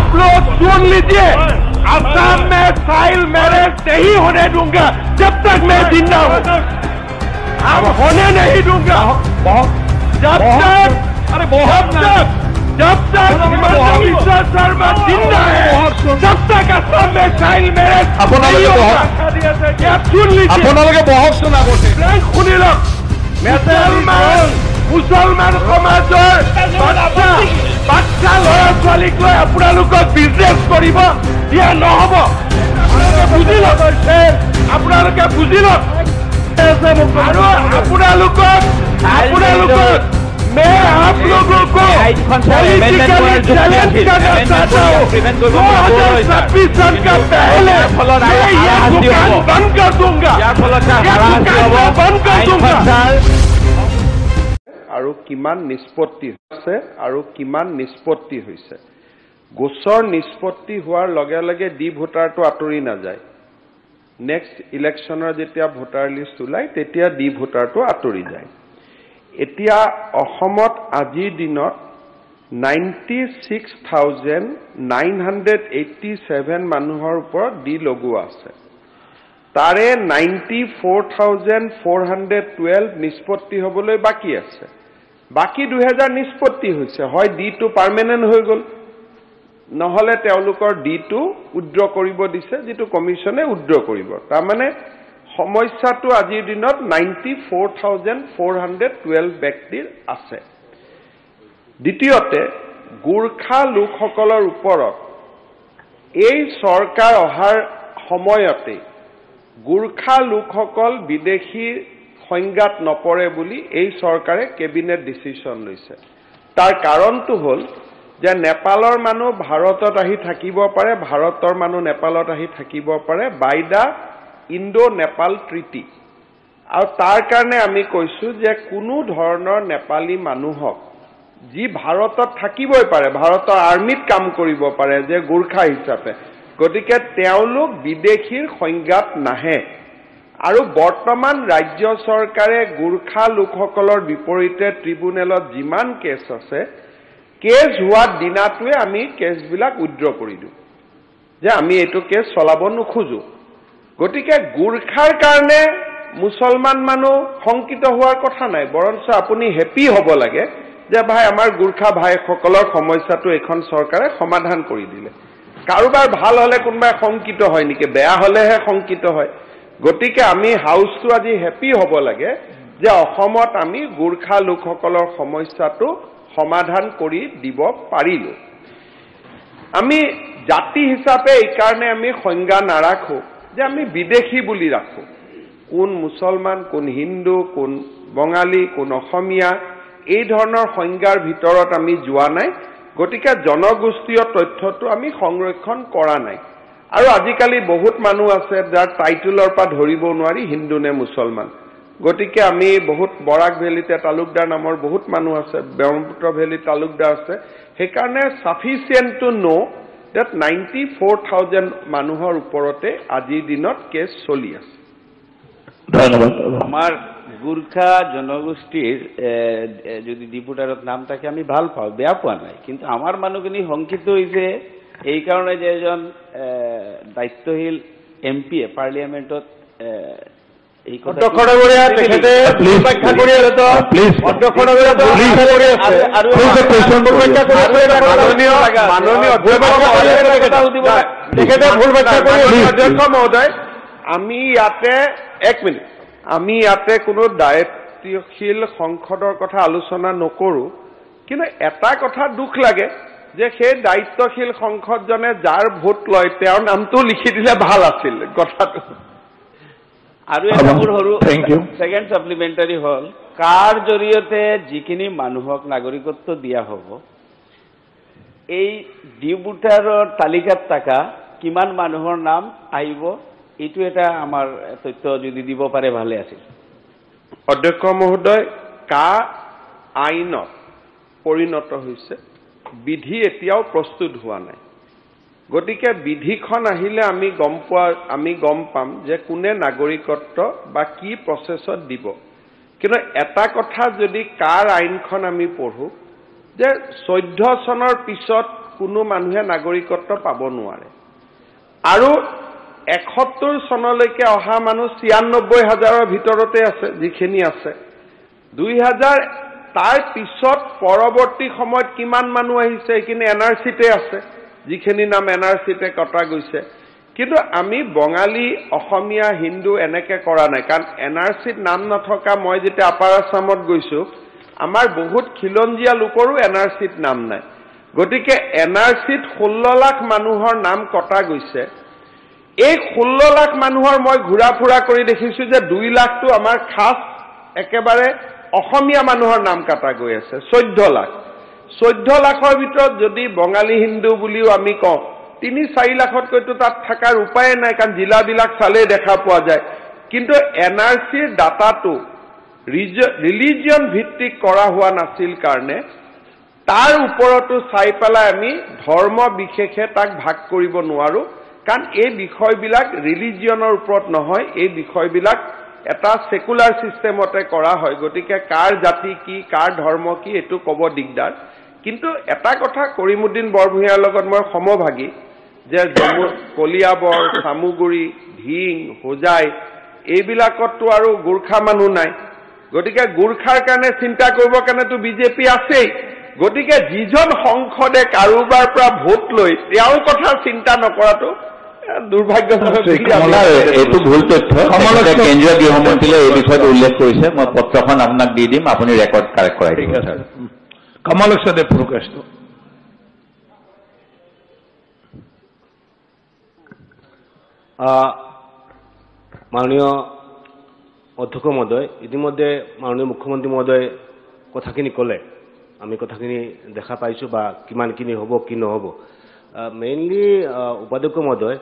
आप लोग सुन लीजिए, असम में चाइल्ड मैरिज नहीं होने दूंगा जब तक मैं जिंदा हूं। हम होने नहीं दूंगा जब तक, अरे बहुत जब तक हिमंत बिस्वा शर्मा जिंदा है तब तक असम में चाइल्ड मैरिज नहीं होगा। आप सुन लीजिए, আপোনালোকে বহকচোন আগতে। শুনি লওক। মুছলমান সমাজৰ বাচ্চা বাচ্চা ল'ৰা ছোৱালীক লৈ আপোনালোকক বিজনেছ কৰিব দিয়া নহ'ব। আপোনালোকে বুজি লওক, আপোনালোকে বুজি লওক। আৰু আপোনালোকক मैं आप लोगों को पॉलिटिकली चैलेंज करना चाहता हूँ। 2026 सन का पहले मैं ये दुकान बंद कर दूंगा, ये दुकान मैं बंद कर दूंगा। আৰু কিমান নিষ্পত্তি হৈছে আৰু কিমান নিষ্পত্তি হৈছে। গোচৰ নিষ্পত্তি হোৱাৰ লগে লগে ডি ভোটাৰটো আঁতৰি নাযায়। নেক্সট ইলেকশ্যনৰ যেতিয়া ভোটাৰ লিষ্ট ওলায় তেতিয়া ডি ভোটাৰটো আঁতৰি যায়। এতিয়া অসমত আজিৰ দিনত 96,987 মানুহৰ ওপৰত ডি লগোৱা আছে। তাৰে 94,412 নিষ্পত্তি হ'বলৈ বাকী আছে। বাকী 2000 নিষ্পত্তি হৈছে, হয় ডিটো পাৰ্মানেণ্ট হৈ গ'ল, নহ'লে তেওঁলোকৰ ডিটো উইড্ৰ কৰিব দিছে, যিটো কমিশ্যনে উইড্ৰ কৰিব। তাৰমানে সমস্যাটো আজিৰ দিনত 94,412 ব্যক্তিৰ আছে। দ্বিতীয়তে, গোৰ্খা লোকসকলৰ ওপৰত এই চৰকাৰ অহাৰ সময়তে গোৰ্খা লোকসকল বিদেশী সংজ্ঞাত নপৰে বুলি এই চৰকাৰে কেবিনেট ডিচিশ্যন লৈছে। তাৰ কাৰণটো হ'ল যে নেপালৰ মানুহ ভাৰতত আহি থাকিব পাৰে, ভাৰতৰ মানুহ নেপালত আহি থাকিব পাৰে by the Indo Nepal treaty. আৰু তাৰ কাৰণে আমি কৈছোঁ যে কোনো ধৰণৰ নেপালী মানুহক যি ভাৰতত থাকিবই পাৰে, ভাৰতৰ আৰ্মিত কাম কৰিব পাৰে যে গোৰ্খা হিচাপে, গতিকে তেওঁলোক বিদেশীৰ সংজ্ঞাত নাহে। আৰু বৰ্তমান ৰাজ্য চৰকাৰে গোৰ্খা লোকসকলৰ বিপৰীতে ট্ৰিব্যুনেলত যিমান কেছ আছে, কেছ হোৱাৰ দিনাটোৱে আমি কেছবিলাক উইড্ৰ কৰি দিওঁ যে আমি এইটো কেছ চলাব নোখোজোঁ। গতিকে গোৰ্খাৰ কাৰণে মুছলমান মানুহ শংকিত হোৱাৰ কথা নাই, বৰঞ্চ আপুনি হেপী হ'ব লাগে যে ভাই আমাৰ গোৰ্খা ভাইসকলৰ সমস্যাটো এইখন চৰকাৰে সমাধান কৰি দিলে। কাৰোবাৰ ভাল হ'লে কোনোবাই শংকিত হয় নেকি? বেয়া হ'লেহে শংকিত হয়। গতিকে আমি হাউচটো আজি হেপী হ'ব লাগে যে অসমত আমি গোৰ্খা লোকসকলৰ সমস্যাটো সমাধান কৰি দিব পাৰিলোঁ। আমি জাতি হিচাপে এইকাৰণে আমি সংজ্ঞা নাৰাখোঁ যে আমি বিদেশী বুলি ৰাখোঁ। কোন মুছলমান, কোন হিন্দু, কোন বঙালী, কোন অসমীয়া, এই ধৰণৰ সংজ্ঞাৰ ভিতৰত আমি যোৱা নাই। গতিকে জনগোষ্ঠীয় তথ্যটো আমি সংৰক্ষণ কৰা নাই। আৰু আজিকালি বহুত মানুহ আছে যাৰ টাইটেলৰ পৰা ধৰিব নোৱাৰি হিন্দু নে মুছলমান। গতিকে আমি বহুত বৰাক ভেলীতে তালুকদাৰ নামৰ বহুত মানুহ আছে, ব্ৰহ্মপুত্ৰ ভেলীত তালুকদাৰ আছে। সেইকাৰণে sufficient to know that 94,000 মানুহৰ ওপৰতে আজিৰ দিনত কেছ চলি আছে। ধন্যবাদ। আমাৰ গোৰ্খা জনগোষ্ঠীৰ যদি ডিপুটাৰত নাম থাকে আমি ভাল পাওঁ, বেয়া পোৱা নাই। কিন্তু আমাৰ মানুহখিনি শংকিত হৈছে এই কাৰণে যে এজন দায়িত্বশীল এম পিয়ে পাৰ্লিয়ামেণ্টত এই কথা অধ্যক্ষ মহোদয়, আমি ইয়াতে এক মিনিট, আমি ইয়াতে কোনো দায়িত্বশীল সংসদৰ কথা আলোচনা নকৰোঁ। কিন্তু এটা কথা দুখ লাগে যে সেই দায়িত্বশীল সংসদজনে যাৰ ভোট লয় তেওঁৰ নামটো লিখি দিলে ভাল আছিল কথাটো। আৰু এটা মোৰ সৰু ছেকেণ্ড ছাপ্লিমেণ্টাৰী হ'ল, কাৰ জৰিয়তে যিখিনি মানুহক নাগৰিকত্ব দিয়া হ'ব, এই ডি ভোটাৰৰ তালিকাত থকা কিমান মানুহৰ নাম আহিব, এইটো এটা আমাৰ তথ্য যদি দিব পাৰে ভালে আছিল। অধ্যক্ষ মহোদয়, কা আইনত পৰিণত হৈছে, বিধি এতিয়াও প্ৰস্তুত হোৱা নাই। গতিকে বিধিখন আহিলে আমি গম পাম যে কোনে নাগৰিকত্ব বা কি প্ৰচেছত দিব। কিন্তু এটা কথা, যদি কাৰ আইনখন আমি পঢ়োঁ যে 14 চনৰ পিছত কোনো মানুহে নাগৰিকত্ব পাব নোৱাৰে। আৰু ৭১ চনলৈকে অহা মানুহ ৯৬ হাজাৰৰ ভিতৰতে আছে যিখিনি আছে। ২০০০ তাৰ পিছত পৰৱৰ্তী সময়ত কিমান মানুহ আহিছে, সেইখিনি এন আৰ চিতে আছে, যিখিনি নাম এন আৰ চিতে কটা গৈছে। কিন্তু আমি বঙালী, অসমীয়া, হিন্দু এনেকে কৰা নাই, কাৰণ এন আৰ চিত নাম নথকা, মই যেতিয়া আপাৰ আছামত গৈছোঁ, আমাৰ বহুত খিলঞ্জীয়া লোকৰো এন আৰ চিত নাম নাই। গতিকে এন আৰ চিত ১৬ লাখ মানুহৰ নাম কটা গৈছে। এই ১৬ লাখ মানুহৰ মই ঘূৰা ফুৰা কৰি দেখিছোঁ যে ২ লাখটো আমাৰ খাচ একেবাৰে অসমীয়া মানুহৰ নাম কটা গৈ আছে। ১৪ লাখ, ১৪ লাখৰ ভিতৰত যদি বঙালী, হিন্দু বুলিও আমি কওঁ, ৩-৪ লাখতকৈতো তাত থকাৰ উপায়ে নাই, কাৰণ জিলাবিলাক চালেই দেখা পোৱা যায়। কিন্তু এন আৰ চিৰ ডাটাটো ৰিলিজিয়ন ভিত্তিক কৰা হোৱা নাছিল কাৰণে তাৰ ওপৰতো চাই পেলাই আমি ধৰ্ম বিশেষে তাক ভাগ কৰিব নোৱাৰো, কাৰণ এই বিষয়বিলাক ৰিলিজিয়নৰ ওপৰত নহয়, এই বিষয়বিলাক এটা ছেকুলাৰ ছিষ্টেমতে কৰা হয়। গতিকে কাৰ জাতি কি, কাৰ ধৰ্ম কি, এইটো ক'ব দিগদাৰ। কিন্তু এটা কথা কৰিমুদ্দিন বৰভূঞাৰ লগত মই সমভাগী যে জম্মু, কলিয়াবৰ, চামুগুৰি, ঢিং, হোজাই এইবিলাকততো আৰু গোৰ্খা মানুহ নাই। গতিকে গোৰ্খাৰ কাৰণে চিন্তা কৰিবৰ কাৰণেতো বিজেপি আছেই। গতিকে যিজন সংসদে কাৰোবাৰ পৰা ভোট লৈ তেওঁৰ কথা চিন্তা নকৰাটো দুৰ্ভাগ্যজনক বুলি আমি এইটো ভুল তথ্য। তেখেতে কেন্দ্ৰীয় গৃহমন্ত্ৰীয়ে এই বিষয়টো উল্লেখ কৰিছে। মই পত্ৰখন আপোনাক দি দিম, আপুনি ৰেকৰ্ড কাৰেক্ট কৰাই দিব। ঠিক আছে। কমলক্ষ দেৱ পুৰকায়স্থ। মাননীয় অধ্যক্ষ মহোদয়, ইতিমধ্যে মাননীয় মুখ্যমন্ত্ৰী মহোদয়ে কথাখিনি ক'লে, আমি কথাখিনি দেখা পাইছোঁ বা কিমানখিনি হ'ব, কি নহ'ব। মেইনলি উপাধ্যক্ষ মহোদয়,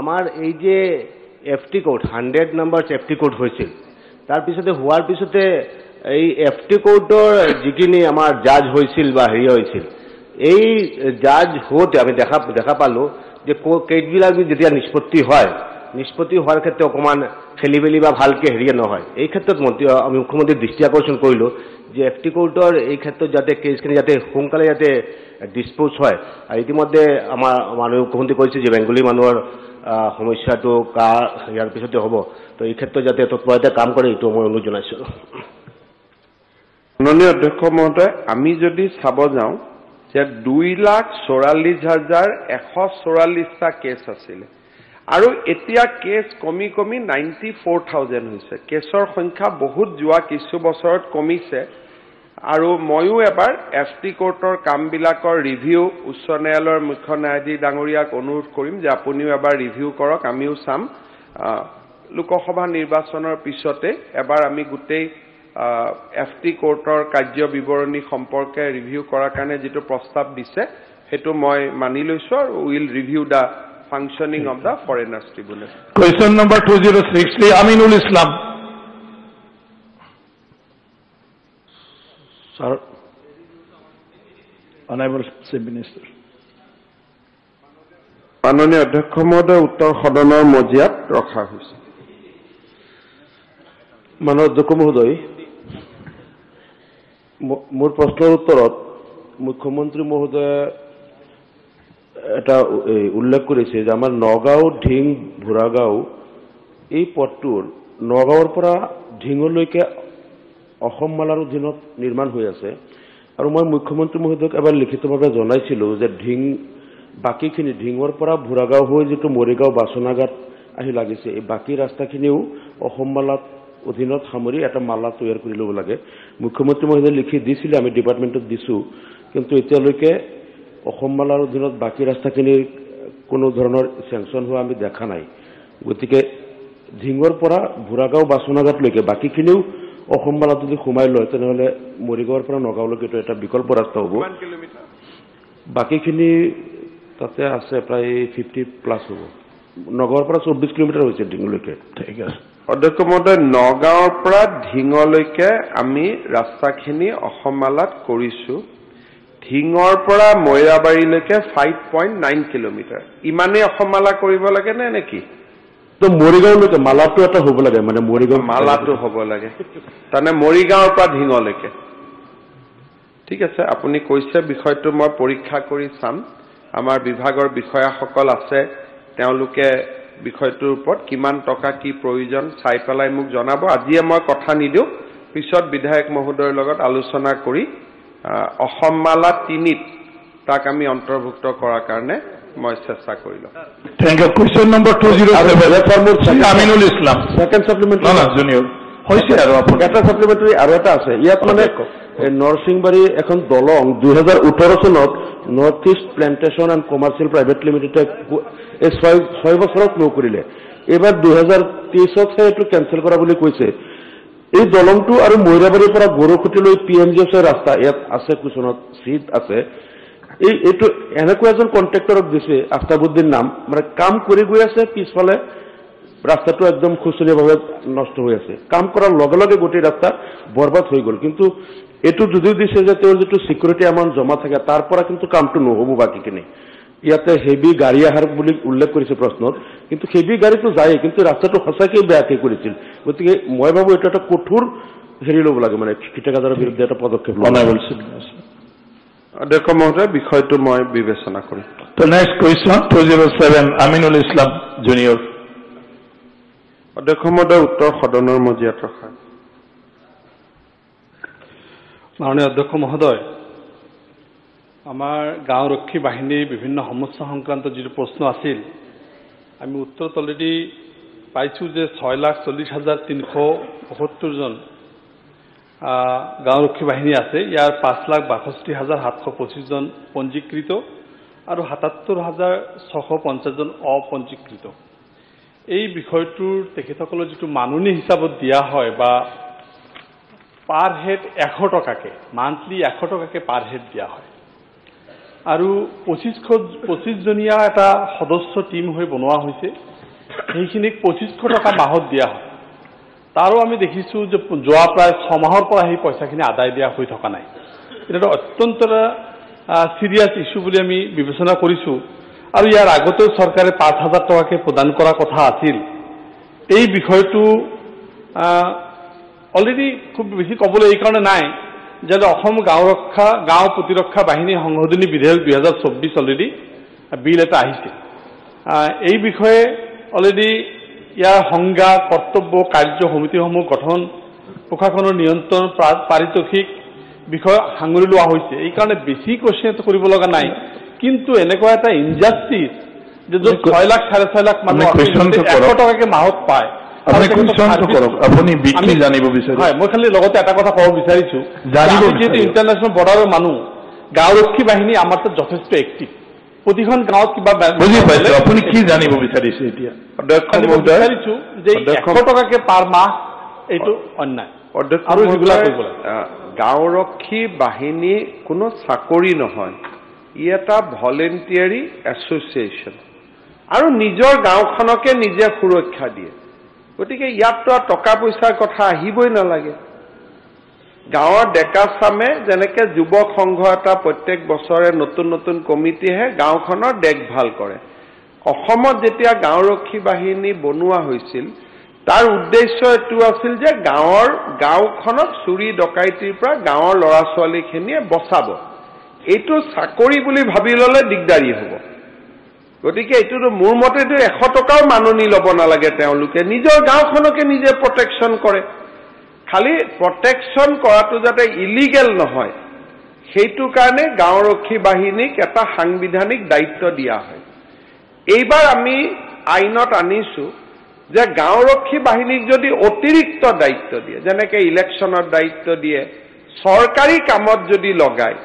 আমাৰ এই যে FT court, 100 number FT court হৈছিল, তাৰপিছতে হোৱাৰ পিছতে এই এফ টি কোৰ্টৰ যিখিনি আমাৰ জাজ হৈছিল বা হেৰি হৈছিল, এই জাজ হওঁতে আমি দেখা পালোঁ যে কেছবিলাক যেতিয়া নিষ্পত্তি হয়, নিষ্পত্তি হোৱাৰ ক্ষেত্ৰত অকণমান খেলি মেলি বা ভালকৈ হেৰিয়ে নহয়। এই ক্ষেত্ৰত মন্ত্ৰী, আমি মুখ্যমন্ত্ৰীৰ দৃষ্টি আকৰ্ষণ কৰিলোঁ যে এফ টি কোৰ্টৰ এই ক্ষেত্ৰত যাতে কেছখিনি যাতে সোনকালে যাতে ডিছপ'জ হয়। আৰু ইতিমধ্যে আমাৰ মাননীয় মুখ্যমন্ত্ৰী কৈছে যে বেংগলী মানুহৰ সমস্যাটো কা ইয়াৰ পিছতে হ'ব। তো এই ক্ষেত্ৰত যাতে তৎপৰতাৰে কাম কৰে, এইটো মই অনুৰোধ জনাইছোঁ। মাননীয় অধ্যক্ষ মহোদয়, আমি যদি চাব যাওঁ যে ২,৪৪,১৪৪টা কেছ আছিলে আৰু এতিয়া কেছ কমি কমি 94,000 হৈছে। কেছৰ সংখ্যা বহুত যোৱা কিছু বছৰত কমিছে। আৰু ময়ো এবাৰ এফ টি কোৰ্টৰ কামবিলাকৰ ৰিভিউ উচ্চ ন্যায়ালয়ৰ মুখ্য ন্যায়াধীশ ডাঙৰীয়াক অনুৰোধ কৰিম যে আপুনিও এবাৰ ৰিভিউ কৰক, আমিও চাম। লোকসভা নিৰ্বাচনৰ পিছতে এবাৰ আমি গোটেই এফ টি কোৰ্টৰ কাৰ্য বিৱৰণী সম্পৰ্কে ৰিভিউ কৰাৰ কাৰণে যিটো প্ৰস্তাৱ দিছে, সেইটো মই মানি লৈছোঁ আৰু will review the functioning of the Foreigners Tribunal. Question number 2063, Aminul Islam. Sir, Honorable Chief Minister. মাননীয় অধ্যক্ষ মহোদয়, উত্তৰ সদনৰ মজিয়াত ৰখা হৈছে। মাননীয় অধ্যক্ষ মহোদয়, মোৰ প্ৰশ্নৰ উত্তৰত মুখ্যমন্ত্ৰী মহোদয়ে এটা এই উল্লেখ কৰিছে যে আমাৰ নগাঁও, ঢিং, ভূৰাগাঁও এই পথটোৰ নগাঁৱৰ পৰা ঢিঙলৈকে অসম মালাৰ অধীনত নিৰ্মাণ হৈ আছে। আৰু মই মুখ্যমন্ত্ৰী মহোদয়ক এবাৰ লিখিতভাৱে জনাইছিলোঁ যে ঢিং বাকীখিনি ঢিঙৰ পৰা ভূৰাগাঁও হৈ যিটো মৰিগাঁও বাচনাঘাট আহি লাগিছে, এই বাকী ৰাস্তাখিনিও অসম মালাত অধীনত সামৰি এটা মালা তৈয়াৰ কৰি ল'ব লাগে। মুখ্যমন্ত্ৰী মহোদয়ে লিখি দিছিলে, আমি ডিপাৰ্টমেণ্টত দিছোঁ, কিন্তু এতিয়ালৈকে অসম মালাৰ অধীনত বাকী ৰাস্তাখিনিৰ কোনো ধৰণৰ চেংচন হোৱা আমি দেখা নাই। গতিকে ঢিঙৰ পৰা ভূৰাগাঁও বাচনাঘাটলৈকে বাকীখিনিও অসম মালাত যদি সোমাই লয়, তেনেহ'লে মৰিগাঁৱৰ পৰা নগাঁৱলৈকে এইটো এটা বিকল্প ৰাস্তা হ'ব। কিমান কিলোমিটাৰ? বাকীখিনি তাতে আছে, প্ৰায় 50+ হ'ব। নগাঁৱৰ পৰা 24 কিলোমিটাৰ হৈছে ঢিঙলৈকে। ঠিক আছে। অধ্যক্ষ মহোদয়, নগাঁৱৰ পৰা ঢিঙলৈকে আমি ৰাস্তাখিনি অসম মালাত কৰিছোঁ। ঢিঙৰ পৰা মৈৰাবাৰীলৈকে 5.9 কিলোমিটাৰ। ইমানেই অসম মালা কৰিব লাগে নে নেকি? তো মৰিগাঁৱলৈকে মালাটো এটা হ'ব লাগে, মানে মৰিগাঁও মালাটো হ'ব লাগে, তাৰমানে মৰিগাঁৱৰ পৰা ঢিঙলৈকে। ঠিক আছে, আপুনি কৈছে বিষয়টো মই পৰীক্ষা কৰি চাম। আমাৰ বিভাগৰ বিষয়াসকল আছে, তেওঁলোকে বিষয়টোৰ ওপৰত কিমান টকা কি প্ৰয়োজন চাই পেলাই মোক জনাব। আজিয়ে মই কথা নিদিওঁ, পিছত বিধায়ক মহোদয়ৰ লগত আলোচনা কৰি অসম মালা 3ত তাক আমি অন্তৰ্ভুক্ত কৰাৰ কাৰণে মই চেষ্টা কৰিলোঁ। Thank you. Question number 207, Aminul Islam. Second supplementary junior হৈছে আৰু এটা ছাপ্লিমেণ্টাৰী আৰু এটা আছে ইয়াত, মানে নৰসিংবাৰী এখন দলং 2018 চনত North East Plantation and Commercial Private লিমিটেডে এই 6 বছৰত নকৰিলে, এইবাৰ 2023তহে এইটো কেঞ্চেল কৰা বুলি কৈছে। এই দলংটো আৰু মৈৰাবাৰীৰ পৰা গৰুখুটিলৈ পি এম জি এছৰ ৰাস্তা ইয়াত আছে, কুচনত চিট আছে। এইটো এনেকুৱা এজন কণ্ট্ৰেক্টৰক দিছে, আফতাবুদ্দিন নাম, মানে কাম কৰি গৈ আছে, পিছফালে ৰাস্তাটো একদম শোচনীয়ভাৱে নষ্ট হৈ আছে। কাম কৰাৰ লগে লগে গোটেই ৰাস্তা বৰবাদ হৈ গ'ল। কিন্তু এইটো যদিও দিছে যে তেওঁৰ যিটো চিকিউৰিটি এমাউণ্ট জমা থাকে তাৰ পৰা কিন্তু কামটো নহ'ব বাকীখিনি। ইয়াতে হেভি গাড়ী অহাৰ বুলি উল্লেখ কৰিছে প্ৰশ্নত, কিন্তু হেভি গাড়ীটো যায়েই, কিন্তু ৰাস্তাটো সঁচাকৈয়ে বেয়াকৈ কৰিছিল। গতিকে মই ভাবোঁ এইটো এটা কঠোৰ হেৰি ল'ব লাগে, মানে ঠিকাদাৰৰ বিৰুদ্ধে এটা পদক্ষেপ ল'ব লাগে। অধ্যক্ষ মহোদয়, বিষয়টো মই বিবেচনা কৰিম। Next question 207, Aminul Islam junior. অধ্যক্ষ মহোদয়, উত্তৰ সদনৰ মজিয়াত ৰখা। মাননীয় অধ্যক্ষ মহোদয়, আমাৰ গাঁওৰক্ষী বাহিনীৰ বিভিন্ন সমস্যা সংক্ৰান্ত যিটো প্ৰশ্ন আছিল, আমি উত্তৰত অলৰেডি পাইছোঁ যে 6,40,375 জন গাঁওৰক্ষী বাহিনী আছে। ইয়াৰ 5,62,725 জন পঞ্জীকৃত আৰু 77,650 জন অপঞ্জীকৃত। এই বিষয়টোৰ তেখেতসকলৰ যিটো মাননি হিচাপত দিয়া হয় বা পাৰ হেড 100 টকাকে, মান্থলি 100 টকাকে পাৰ হেড দিয়া হয় আৰু 25জনীয়া এটা সদস্য টীম হৈ বনোৱা হৈছে, সেইখিনিক 2500 টকা মাহত দিয়া হয়। তাৰো আমি দেখিছোঁ যে যোৱা প্ৰায় 6 মাহৰ পৰা সেই পইচাখিনি আদায় দিয়া হৈ থকা নাই। এইটো এটা অত্যন্ত চিৰিয়াছ ইছ্যু বুলি আমি বিবেচনা কৰিছোঁ। আৰু ইয়াৰ আগতেও চৰকাৰে 5000 টকাকে প্ৰদান কৰা কথা আছিল। এই বিষয়টো অলৰেডি খুব বেছি ক'বলৈ এইকাৰণে নাই যে অসম গাঁও প্ৰতিৰক্ষা বাহিনী সংশোধনী বিধেয়ক 2024 অলৰেডি বিল এটা আহিছে। এই বিষয়ে অলৰেডি ইয়াৰ সংজ্ঞা, কৰ্তব্য, কাৰ্য সমিতিসমূহ গঠন, প্ৰশাসনৰ নিয়ন্ত্ৰণ, পাৰিতোষিক বিষয় সাঙুৰি লোৱা হৈছে। এইকাৰণে বেছি কুৱেশ্যন কৰিব লগা নাই। কিন্তু এনেকুৱা এটা ইনজাষ্টিছ যে য'ত 6 লাখ 6.5 লাখ মানুহ 100 টকাকে মাহত পায়। হয়, মই খালি লগতে এটা কথা ক'ব বিচাৰিছোঁ, যিহেতু ইণ্টাৰনেশ্যনেল বৰ্ডাৰৰ মানুহ, গাঁওৰক্ষী বাহিনী আমাৰ তাত যথেষ্ট এক্টিভ। প্ৰতিখন গাঁৱত কিবা বুজি পাইছো। আপুনি কি জানিব বিচাৰিছে এতিয়া? বিচাৰিছো যে 100 টকাকে পাৰ মাহ, এইটো অন্যায়। অধ্যক্ষ, গাঁওৰক্ষী বাহিনী কোনো চাকৰি নহয়, ই এটা ভলেণ্টিয়াৰী এছ'চিয়েশ্যন আৰু নিজৰ গাঁওখনকে নিজে সুৰক্ষা দিয়ে। গতিকে ইয়াততো আৰু টকা পইচাৰ কথা আহিবই নালাগে। গাঁৱৰ ডেকা চামে যেনেকে যুৱক সংঘ এটা প্ৰত্যেক বছৰে নতুন নতুন কমিটিহে গাঁওখনৰ দেখভাল কৰে। অসমত যেতিয়া গাঁওৰক্ষী বাহিনী বনোৱা হৈছিল, তাৰ উদ্দেশ্য এইটো আছিল যে গাঁওখনক চুৰি ডকাইতিৰ পৰা গাঁৱৰ ল'ৰা ছোৱালীখিনিয়ে বচাব। এইটো চাকৰি বুলি ভাবি ল'লে দিগদাৰী হ'ব। গতিকে এইটোতো মোৰ মতেতো 100 টকাও মাননি ল'ব নালাগে, তেওঁলোকে নিজৰ গাঁওখনকে নিজে প্ৰটেকশ্যন কৰে। খালি প্ৰটেকশ্যন কৰাটো যাতে ইলিগেল নহয়, সেইটো কাৰণে গাঁওৰক্ষী বাহিনীক এটা সাংবিধানিক দায়িত্ব দিয়া হয়। এইবাৰ আমি আইনত আনিছোঁ যে গাঁওৰক্ষী বাহিনীক যদি অতিৰিক্ত দায়িত্ব দিয়ে, যেনেকে ইলেকশ্যনৰ দায়িত্ব দিয়ে, চৰকাৰী কামত যদি লগায়,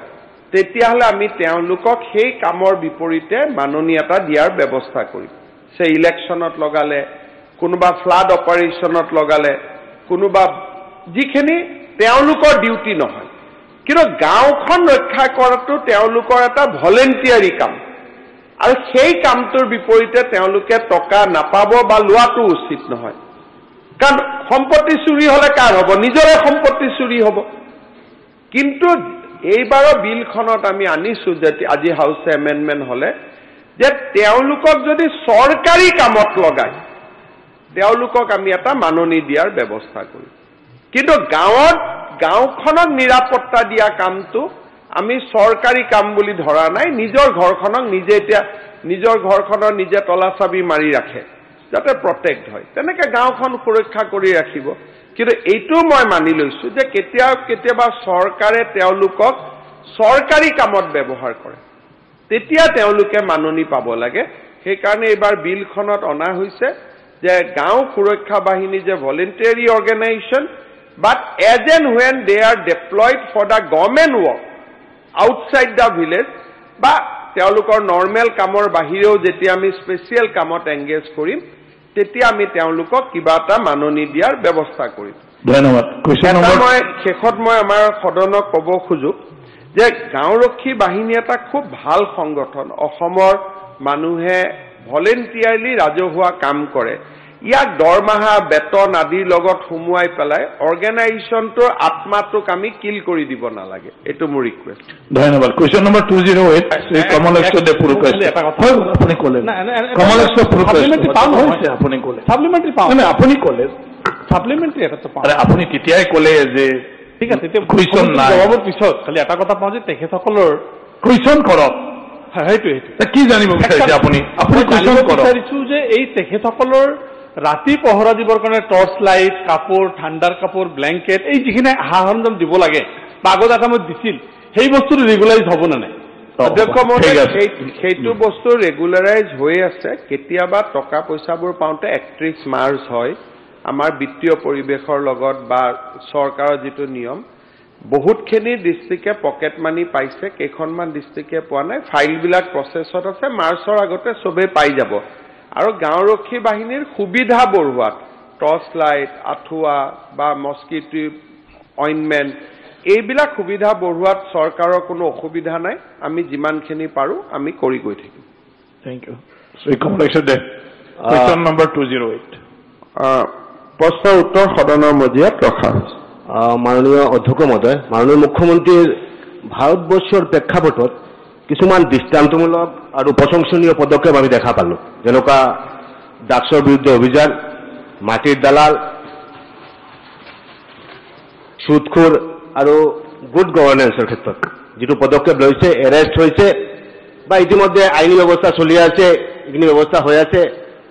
তেতিয়াহ'লে আমি তেওঁলোকক সেই কামৰ বিপৰীতে মাননি এটা দিয়াৰ ব্যৱস্থা কৰিম। সেই ইলেকশ্যনত লগালে, কোনোবা ফ্লাড অপাৰেশ্যনত লগালে, কোনোবা যিখিনি তেওঁলোকৰ ডিউটি নহয়, কিন্তু গাঁওখন ৰক্ষা কৰাটো তেওঁলোকৰ এটা ভলেণ্টিয়াৰী কাম আৰু সেই কামটোৰ বিপৰীতে তেওঁলোকে টকা নাপাব বা লোৱাটো উচিত নহয়। কাৰণ সম্পত্তি চুৰি হ'লে কাৰ হ'ব? নিজৰে সম্পত্তি চুৰি হ'ব। কিন্তু এইবাৰৰ বিলখনত আমি আনিছোঁ যে আজি হাউচ এমেণ্ডমেণ্ট হ'লে যে তেওঁলোকক যদি চৰকাৰী কামত লগায়, তেওঁলোকক আমি এটা মাননি দিয়াৰ ব্যৱস্থা কৰিম। কিন্তু গাঁওখনক নিৰাপত্তা দিয়া কামটো আমি চৰকাৰী কাম বুলি ধৰা নাই। নিজৰ ঘৰখনক নিজে এতিয়া নিজৰ ঘৰখনৰ নিজে তলা চাবি মাৰি ৰাখে যাতে প্ৰটেক্ট হয়, তেনেকৈ গাঁওখন সুৰক্ষা কৰি ৰাখিব। কিন্তু এইটোও মই মানি লৈছোঁ যে কেতিয়াবা চৰকাৰে তেওঁলোকক চৰকাৰী কামত ব্যৱহাৰ কৰে, তেতিয়া তেওঁলোকে মাননি পাব লাগে। সেইকাৰণে এইবাৰ বিলখনত অনা হৈছে যে গাঁও সুৰক্ষা বাহিনী যে voluntary organisation, but as and when they are deployed for the government work outside the village বা তেওঁলোকৰ নৰ্মেল কামৰ বাহিৰেও যেতিয়া আমি স্পেচিয়েল কামত এংগেজ কৰিম, তেতিয়া আমি তেওঁলোকক কিবা এটা মাননি দিয়াৰ ব্যৱস্থা কৰিম। ধন্যবাদ। মই শেষত মই আমাৰ সদনক ক'ব খোজো যে গাঁওৰক্ষী বাহিনী এটা খুব ভাল সংগঠন। অসমৰ মানুহে ভলেণ্টিয়াৰলি ৰাজহুৱা কাম কৰে। ইয়াক দৰমহা বেতন আদিৰ লগত সুমুৱাই পেলাই অৰ্গেনাইজেশ্যনটোৰ আত্মাটোক আমি কিল কৰি দিব নালাগে, এইটো মোৰ ৰিকুৱেষ্ট। ধন্যবাদ। কুৱেশ্যন নম্বৰ 208, শ্ৰী কমলেশ্বৰ দে পুৰকায়স্থ। আপুনি ক'লে কমলেশ্বৰ পুৰকায়স্থ, আপুনি ক'লে ছাপ্লিমেণ্টাৰী পাওঁ। আপুনি ক'লে ছাপ্লিমেণ্টাৰী এটা পাওঁ। আপুনি তেতিয়াই ক'লে যে ঠিক আছে, এতিয়া কুৱেশ্যন নাই। জবাবৰ পিছত খালি এটা কথা পাওঁ যে তেখেতসকলৰ কুৱেশ্যন কৰক। সেইটোৱে সেইটোৱে কি জানিব বিচাৰিছে আপুনি? আপুনি কুৱেশ্যন কৰক। বিচাৰিছোঁ যে এই তেখেতসকলৰ ৰাতি পহৰা দিবৰ কাৰণে টৰ্চ লাইট, কাপোৰ, ঠাণ্ডাৰ কাপোৰ, ব্লেংকেট, এই যিখিনি সা সৰঞ্জাম দিব লাগে বা আগত এটা সময়ত দিছিল, সেই বস্তুটো ৰেগুলাৰাইজ হ'ব নে নাই? অধ্যক্ষ মহোদয়, সেইটো বস্তু ৰেগুলাৰাইজ হৈ আছে। কেতিয়াবা টকা পইচাবোৰ পাওঁতে 31 মাৰ্চ হয়, আমাৰ বিত্তীয় পৰিৱেশৰ লগত বা চৰকাৰৰ যিটো নিয়ম, বহুতখিনি ডিষ্ট্ৰিক্টে পকেট মানি পাইছে, কেইখনমান ডিষ্ট্ৰিক্টে পোৱা নাই। ফাইলবিলাক প্ৰচেছত আছে, মাৰ্চৰ আগতে চবেই পাই যাব। আৰু গাঁওৰক্ষী বাহিনীৰ সুবিধা বঢ়োৱাত টৰ্চ লাইট, আঁঠুৱা বা মস্কিটো অইনমেণ্ট, এইবিলাক সুবিধা বঢ়োৱাত চৰকাৰৰ কোনো অসুবিধা নাই। আমি যিমানখিনি পাৰোঁ আমি কৰি গৈ থাকিম। Thank you. Shri Kamaleshwar De, question number 208। প্ৰশ্নৰ উত্তৰ সদনৰ মজিয়াত ৰখা হৈছে। মাননীয় অধ্যক্ষ মহোদয়, মাননীয় মুখ্যমন্ত্ৰীৰ ভাৰতবৰ্ষৰ প্ৰেক্ষাপটত কিছুমান দৃষ্টান্তমূলক আৰু প্ৰশংসনীয় পদক্ষেপ আমি দেখা পালোঁ, যেনেকুৱা ড্ৰাগছৰ বিৰুদ্ধে অভিযান, মাটিৰ দালাল, সুদখোৰ আৰু গুড গভৰ্ণেন্সৰ ক্ষেত্ৰত যিটো পদক্ষেপ লৈছে, এৰেষ্ট হৈছে বা ইতিমধ্যে আইনী ব্যৱস্থা চলি আছে, এইখিনি ব্যৱস্থা হৈ আছে,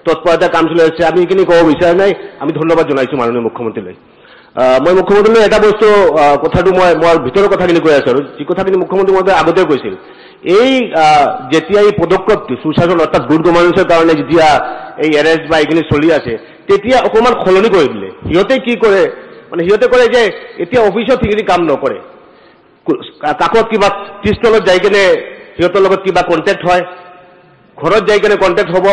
তৎপৰতা কাম চলি আছে। আমি এইখিনি ক'ব বিচৰা নাই, আমি ধন্যবাদ জনাইছোঁ মাননীয় মুখ্যমন্ত্ৰীলৈ। মই মুখ্যমন্ত্ৰীলৈ এটা বস্তু, কথাটো মই মোৰ ভিতৰৰ কথাখিনি কৈ আছোঁ আৰু যি কথাখিনি মুখ্যমন্ত্ৰী মহোদয়ে আগতে কৈছিল, এই যেতিয়া এই পদক্ষেপটো সুশাসন অৰ্থাৎ গুড গভৰ্ণেন্সৰ কাৰণে যেতিয়া এই এৰেষ্ট বা এইখিনি চলি আছে, তেতিয়া অকণমান সলনি কৰি দিলে। সিহঁতে কি কৰে, মানে সিহঁতে কৰে যে এতিয়া অফিচত সেইখিনি কাম নকৰে, কাষত কিবা টিষ্টলত যাই কেনে সিহঁতৰ লগত কিবা কণ্টেক্ট হয়, ঘৰত যাই কেনে কণ্টেক্ট হ'ব,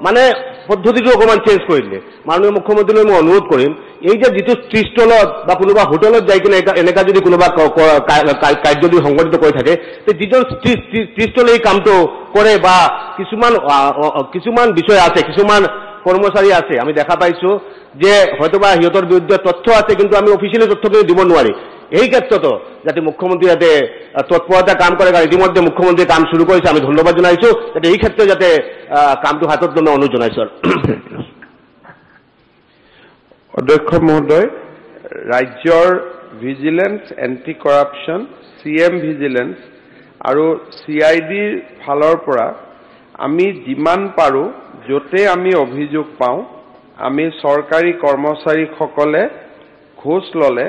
মানে পদ্ধতিটো অকণমান চেঞ্জ কৰি দিলে। মাননীয় মুখ্যমন্ত্ৰীলৈ মই অনুৰোধ কৰিম, এই যে যিটো টিষ্টলত বা কোনোবা হোটেলত যাই কিনে এনেকুৱা যদি কোনোবা কাৰ্য যদি সংগঠিত কৰি থাকে, তে যিজন টিষ্টলে এই কামটো কৰে বা কিছুমান কিছুমান বিষয় আছে, কিছুমান কৰ্মচাৰী আছে, আমি দেখা পাইছোঁ যে হয়তোবা সিহঁতৰ বিৰুদ্ধে তথ্য আছে, কিন্তু আমি অফিচিয়েলি তথ্যখিনি দিব নোৱাৰি। এই ক্ষেত্ৰতো যাতে মুখ্যমন্ত্ৰী যাতে তৎপৰতা কাম কৰে, কাৰণ ইতিমধ্যে মুখ্যমন্ত্ৰীয়ে কাম শুৰু কৰিছে, আমি ধন্যবাদ জনাইছোঁ, যাতে এই ক্ষেত্ৰত যাতে কামটো হাতত ল'বলৈ অনুৰোধ জনাইছোঁ। অধ্যক্ষ মহোদয়, ৰাজ্যৰ vigilance, anti corruption, C M vigilance আৰু চি I ডিৰ ফালৰ পৰা আমি যিমান পাৰোঁ, য'তে আমি অভিযোগ পাওঁ, আমি চৰকাৰী কৰ্মচাৰীসকলে ঘোচ ল'লে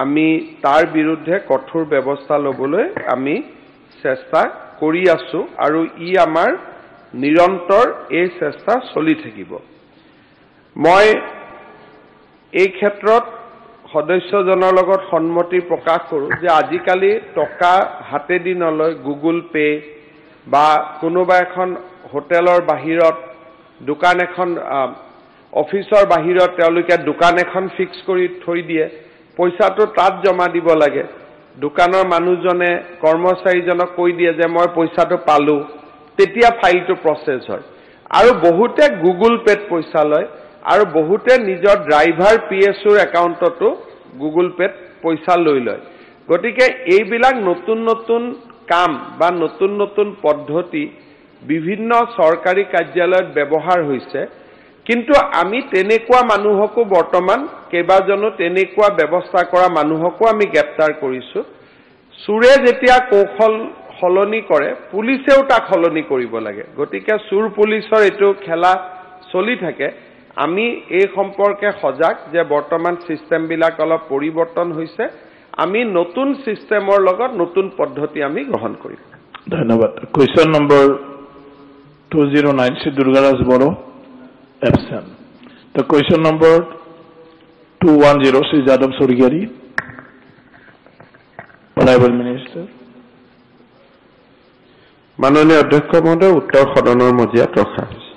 আমি তাৰ বিৰুদ্ধে কঠোৰ ব্যৱস্থা ল'বলৈ আমি চেষ্টা কৰি আছোঁ আৰু ই আমাৰ নিৰন্তৰ এই চেষ্টা চলি থাকিব। মই এই ক্ষেত্ৰত সদস্যজনৰ লগত সন্মতি প্ৰকাশ কৰোঁ যে আজিকালি টকা হাতেদি নলয়, গুগল পে' বা কোনোবা এখন হোটেলৰ বাহিৰত দোকান এখন, অফিচৰ বাহিৰত তেওঁলোকে দোকান এখন ফিক্স কৰি থৈ দিয়ে, পইচাটো তাত জমা দিব লাগে। দোকানৰ মানুহজনে কৰ্মচাৰীজনক কৈ দিয়ে যে মই পইচাটো পালোঁ, তেতিয়া ফাইলটো প্ৰচেছ হয়। আৰু বহুতে গুগল পে'ত পইচা লয় আৰু বহুতে নিজৰ ড্ৰাইভাৰ পি এছ অ'ৰ একাউণ্টতো গুগল পে'ত পইচা লৈ লয়। গতিকে এইবিলাক নতুন নতুন কাম বা নতুন নতুন পদ্ধতি বিভিন্ন চৰকাৰী কাৰ্যালয়ত ব্যৱহাৰ হৈছে। কিন্তু আমি তেনেকুৱা মানুহকো বৰ্তমান কেইবাজনো তেনেকুৱা ব্যৱস্থা কৰা মানুহকো আমি গ্ৰেপ্তাৰ কৰিছোঁ। চোৰে যেতিয়া কৌশল সলনি কৰে, পুলিচেও তাক সলনি কৰিব লাগে। গতিকে চোৰ পুলিচৰ এইটো খেলা চলি থাকে। আমি এই সম্পৰ্কে সজাগ যে বৰ্তমান ছিষ্টেমবিলাক অলপ পৰিৱৰ্তন হৈছে। আমি নতুন ছিষ্টেমৰ লগত নতুন পদ্ধতি আমি গ্ৰহণ কৰিম। ধন্যবাদ। Question number 209, Shri Durgaraj Boro, absent. The question number 210, Shri Jadhav Swargiary, honourable minister. মাননীয় অধ্যক্ষ মহোদয়, উত্তৰ সদনৰ মজিয়াত ৰখা হৈছে।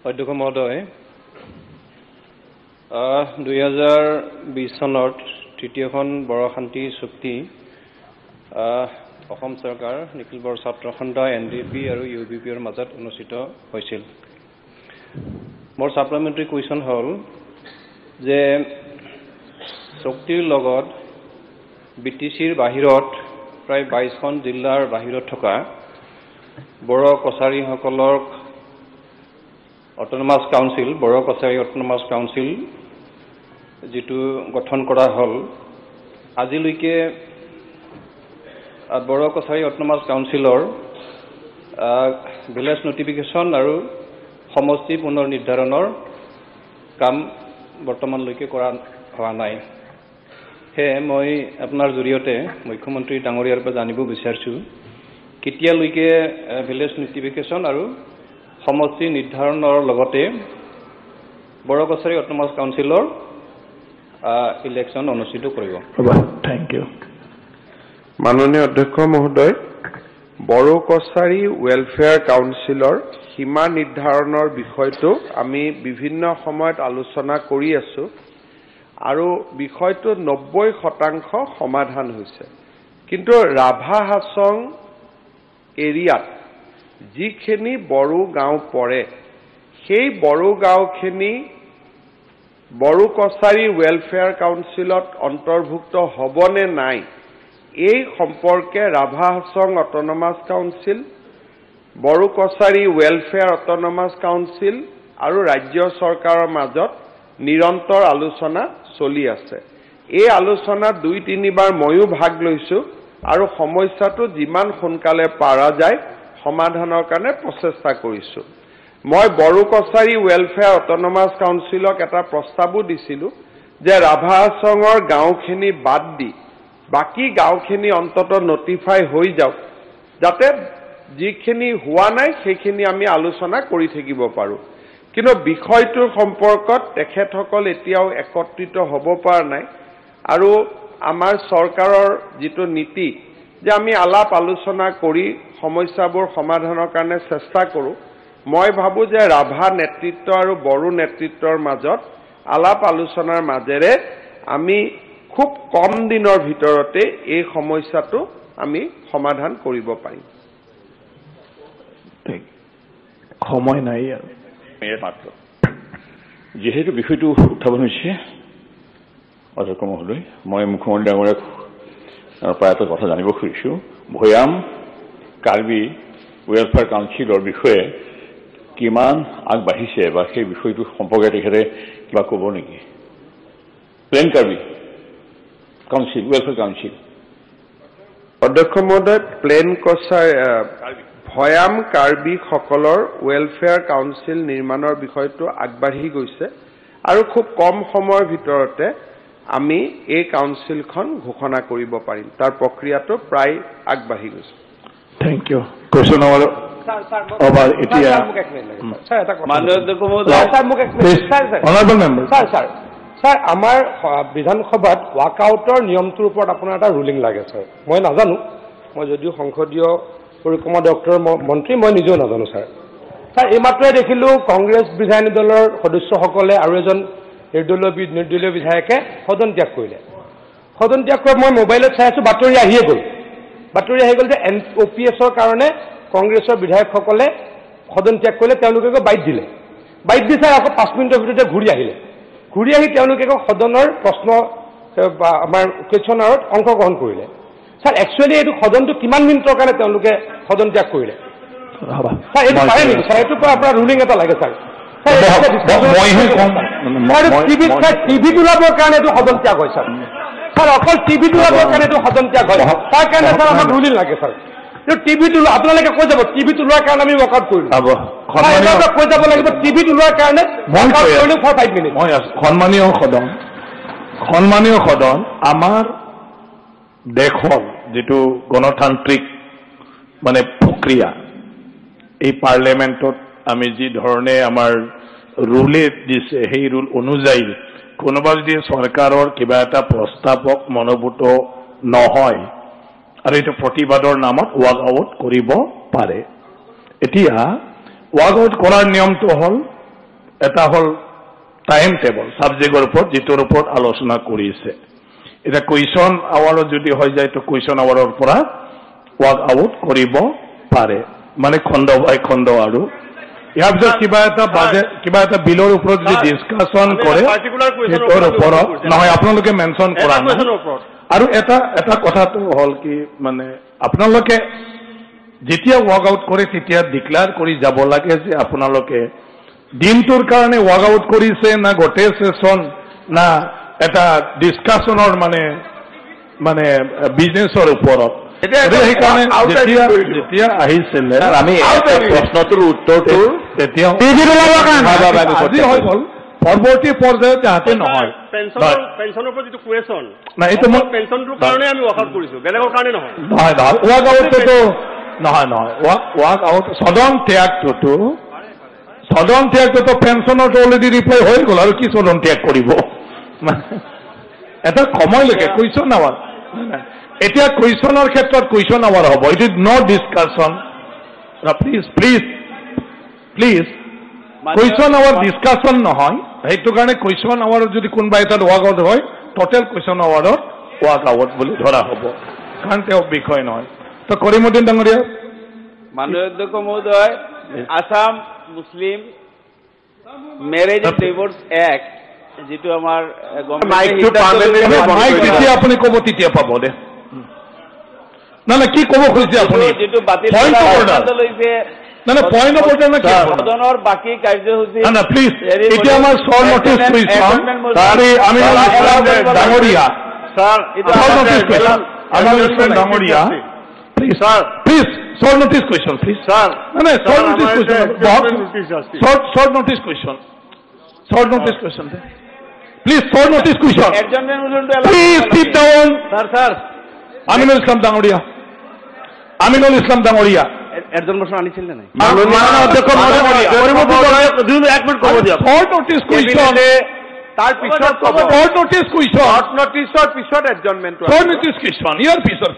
অধ্যক্ষ মহোদয়, 2020 চনত তৃতীয়খন বড়ো শান্তি চুক্তি অসম চৰকাৰ, নিখিল বড়ো ছাত্ৰ সন্থা, এন ডি পি আৰু ইউ বি পিৰ মাজত অনুষ্ঠিত হৈছিল। মোৰ ছাপ্লিমেণ্টাৰী কুৱেশ্যন হ'ল যে চুক্তিৰ লগত বি টি চিৰ বাহিৰত প্ৰায় 22খন জিলাৰ বাহিৰত থকা Bodo কছাৰীসকলক autonomous council, Boro Kachari autonomous council যিটো গঠন কৰা হ'ল, আজিলৈকে বড়ো কছাৰী অট'নমাছ কাউন্সিলৰ ভিলেজ নটিফিকেশ্যন আৰু সমষ্টি পুনৰ নিৰ্ধাৰণৰ কাম বৰ্তমানলৈকে কৰা হোৱা নাই। সেয়ে মই আপোনাৰ জৰিয়তে মুখ্যমন্ত্ৰী ডাঙৰীয়াৰ পৰা জানিব বিচাৰিছোঁ, কেতিয়ালৈকে ভিলেজ নটিফিকেশ্যন আৰু সমষ্টি নিৰ্ধাৰণৰ লগতে বড়ো কছাৰী অট'নমাছ কাউন্সিলৰ ইলেকশ্যন অনুষ্ঠিত কৰিব? Thank you. মাননীয় অধ্যক্ষ মহোদয়, বড়ো কছাৰী ৱেলফেয়াৰ কাউন্সিলৰ সীমা নিৰ্ধাৰণৰ বিষয়টো আমি বিভিন্ন সময়ত আলোচনা কৰি আছোঁ আৰু বিষয়টো 90% সমাধান হৈছে। কিন্তু ৰাভা হাছং এৰিয়াত যিখিনি বড়ো গাঁও পৰে, সেই বড়ো গাঁওখিনি বড়ো কছাৰী ৱেলফেয়াৰ কাউন্সিলত অন্তৰ্ভুক্ত হ'বনে নাই, এই সম্পৰ্কে Rabha Hasong autonomous council, Boro Kachari welfare autonomous council আৰু ৰাজ্য চৰকাৰৰ মাজত নিৰন্তৰ আলোচনা চলি আছে। এই আলোচনাত 2-3বাৰ ময়ো ভাগ লৈছোঁ আৰু সমস্যাটো যিমান সোনকালে পাৰা যায় সমাধানৰ কাৰণে প্ৰচেষ্টা কৰিছোঁ। মই বড়ো কছাৰী ৱেলফেয়াৰ অট'নমাছ কাউন্সিলক এটা প্ৰস্তাৱো দিছিলোঁ যে ৰাভা হাছঙৰ গাঁওখিনি বাদ দি বাকী গাঁওখিনি অন্ততঃ নটিফাই হৈ যাওক, যাতে যিখিনি হোৱা নাই সেইখিনি আমি আলোচনা কৰি থাকিব পাৰোঁ। কিন্তু বিষয়টোৰ সম্পৰ্কত তেখেতসকল এতিয়াও একত্ৰিত হ'ব পৰা নাই আৰু আমাৰ চৰকাৰৰ যিটো নীতি যে আমি আলাপ আলোচনা কৰি সমস্যাবোৰ সমাধানৰ কাৰণে চেষ্টা কৰোঁ, মই ভাবোঁ যে ৰাভা নেতৃত্ব আৰু বড়ো নেতৃত্বৰ মাজত আলাপ আলোচনাৰ মাজেৰে আমি খুব কম দিনৰ ভিতৰতে এই সমস্যাটো আমি সমাধান কৰিব পাৰিম। সময় নাই আৰু মাত্ৰ যিহেতু বিষয়টো উত্থাপন হৈছে, অধ্যক্ষ মহোদয়, মই মুখ্যমন্ত্ৰী ডাঙৰীয়াক পৰা এটা কথা জানিব খুজিছোঁ। ভৈয়াম কাৰ্বি ৱেলফেয়াৰ কাউন্সিলৰ বিষয়ে কিমান আগবাঢ়িছে বা সেই বিষয়টো সম্পৰ্কে তেখেতে কিবা ক'ব নেকি? Plain Karbi council, welfare council. অধ্যক্ষ মহোদয়, প্লেন কছাৰ ভৈয়াম কাৰ্বিসকলৰ ৱেলফেয়াৰ কাউন্সিল নিৰ্মাণৰ বিষয়টো আগবাঢ়ি গৈছে আৰু খুব কম সময়ৰ ভিতৰতে আমি এই কাউন্সিলখন ঘোষণা কৰিব পাৰিম। তাৰ প্ৰক্ৰিয়াটো প্ৰায় আগবাঢ়ি গৈছে। Thank you. Question number এতিয়া ছাৰ, আমাৰ বিধানসভাত ৱাকআউটৰ নিয়মটোৰ ওপৰত আপোনাৰ এটা ৰুলিং লাগে ছাৰ। মই নাজানো, মই যদিও সংসদীয় পৰিক্ৰমা দপ্তৰৰ মন্ত্ৰী, মই নিজেও নাজানো ছাৰ। ছাৰ, এইমাত্ৰই দেখিলোঁ কংগ্ৰেছ বিধায়িনী দলৰ সদস্যসকলে আৰু এজন নিৰ্দলীয় বিধায়কে সদন ত্যাগ কৰিলে। সদন ত্যাগ কৰি মই মোবাইলত চাই আছোঁ, বাতৰি আহিয়ে গ'ল। বাতৰি আহি গ'ল যে এন অ' পি এছৰ কাৰণে কংগ্ৰেছৰ বিধায়কসকলে সদন ত্যাগ কৰিলে, তেওঁলোকে গৈ বাইট দিলে। বাইট দি ছাৰ আকৌ 5 মিনিটৰ ভিতৰতে ঘূৰি আহিলে। ঘূৰি আহি তেওঁলোকে আকৌ সদনৰ প্ৰশ্ন বা আমাৰ কুৱেশ্যন আৱাৰত অংশগ্ৰহণ কৰিলে। ছাৰ, একচুৱেলি এইটো সদনটো কিমান মিনিটৰ কাৰণে তেওঁলোকে সদন ত্যাগ কৰিলে ছাৰ? এইটো পাৰে নেকি ছাৰ? এইটোৰ পৰা আপোনাৰ ৰুলিং এটা লাগে ছাৰ। টিভিত ওলাবৰ কাৰণে এইটো সদন ত্যাগ হয় ছাৰ। ছাৰ অকল টিভিটো ওলাবৰ কাৰণে এইটো সদন ত্যাগ হয়, তাৰ কাৰণে ছাৰ আমাক ৰুলিং লাগে ছাৰ। টিভিটো আপোনালোকে কৈ যাব টিভিটো ওলোৱাৰ কাৰণে আমি ৱাকআউট কৰিলোঁ, কৈ যাব লাগিব টিভিত ওলোৱাৰ কাৰণে কৰিলোঁ ফৰ 5 মিনিট। মই সন্মানীয় সদন, সন্মানীয় সদন, আমাৰ দেশৰ যিটো গণতান্ত্ৰিক মানে প্ৰক্ৰিয়া, এই পাৰ্লিয়ামেণ্টত আমি যি ধৰণে আমাৰ ৰুলে দিছে সেই ৰুল অনুযায়ী কোনোবা যদি চৰকাৰৰ কিবা এটা প্ৰস্তাৱক মনোভূত নহয় আৰু এইটো প্ৰতিবাদৰ নামত ৱাক আউট কৰিব পাৰে। এতিয়া ৱাক আউট কৰাৰ নিয়মটো হ'ল এটা হ'ল টাইম টেবল ছাবজেক্টৰ ওপৰত যিটোৰ ওপৰত আলোচনা কৰিছে। এতিয়া কুৱেশ্যন আৱাৰত যদি হৈ যায় তো কুৱেশ্যন আৱাৰৰ পৰা ৱাক আউট কৰিব পাৰে, মানে খণ্ড বাই খণ্ড। আৰু ইয়াৰ পিছত কিবা এটা বাজেট কিবা এটা বিলৰ ওপৰত যদি ডিছকাশ্যন কৰে সেইটোৰ ওপৰত নহয়, আপোনালোকে মেনশ্যন কৰা নাই। আৰু এটা এটা কথাটো হ'ল কি মানে আপোনালোকে যেতিয়া ৱাক আউট কৰে তেতিয়া ডিক্লেয়াৰ কৰি যাব লাগে যে আপোনালোকে দিনটোৰ কাৰণে ৱাক আউট কৰিছে না গোটেই ছেছন না এটা ডিছকাশ্যনৰ মানে মানে বিজনেছৰ ওপৰত। সেইকাৰণে যেতিয়া আহিছিলে আমি প্ৰশ্নটোৰ উত্তৰটো তেতিয়া আজি হৈ গ'ল, পৰৱৰ্তী পৰ্যায়ত যাতে নহয়। নহয় নহয়, ৱাক আউটটোতো নহয় নহয়, ৱাক আউট সদন ত্যাগটোতো, সদন ত্যাগটোতো পেঞ্চনৰটো অলৰেডি ৰিপ্লাই হৈ গ'ল, আৰু কি সদন ত্যাগ কৰিব? এটা সময়লৈকে কুৱেশ্যন আৱাৰ, এতিয়া কুৱেশ্যনৰ ক্ষেত্ৰত কুৱেশ্যন আৱাৰ হ'ব, it is not discussion. Please please please, question hour discussion নহয়। সেইটো কাৰণে কুৱেশ্যন আৱাৰত যদি কোনোবা এটাত ৱাক আউট হয়, টোটেল কুৱেশ্যন আৱাৰত ৱাক আউট বুলি ধৰা হ'ব, কাৰণ তেওঁ বিষয় নহয়। তো কৰিমুদ্দিন ডাঙৰীয়া। মাননীয় অধ্যক্ষ মহোদয়, Assam Muslim marriage and divorce act যিটো আমাৰ যেতিয়া আপুনি ক'ব তেতিয়া পাব দে। না না, কি ক'ব খুজিছে আপুনি? যিটো বাতিল লৈছে না না, পইণ্ট অফ অৰ্ডাৰ না কি? সদনৰ বাকী কাৰ্যসূচী না না, প্লিজ। এতিয়া আমাৰ শ্বৰ্ট নটিছ কুৱেশ্যন, আমি ডাঙৰীয়া sir, short notice question, Aminul Islam ডাঙৰীয়া, please sir, please short notice question please sir. না না, short notice question, short notice question, short notice question please, short notice question, please sit down. Sir sir, Aminul Islam ডাঙৰীয়া, আমিনুল ইছলাম ডাঙৰীয়া, এজন বছৰ আনিছিল নে নাই? শ্বৰ্ট নটিছ কুৱেশ্যন, তাৰ পিছত ক'ব। শ্বৰ্ট নটিছ কুৱেশ্যন, শ্বৰ্ট নটিছৰ পিছত এডজৰ্ণমেণ্ট, শ্বৰ্ট নটিছ কুৱেশ্যন ইয়াৰ পিছত।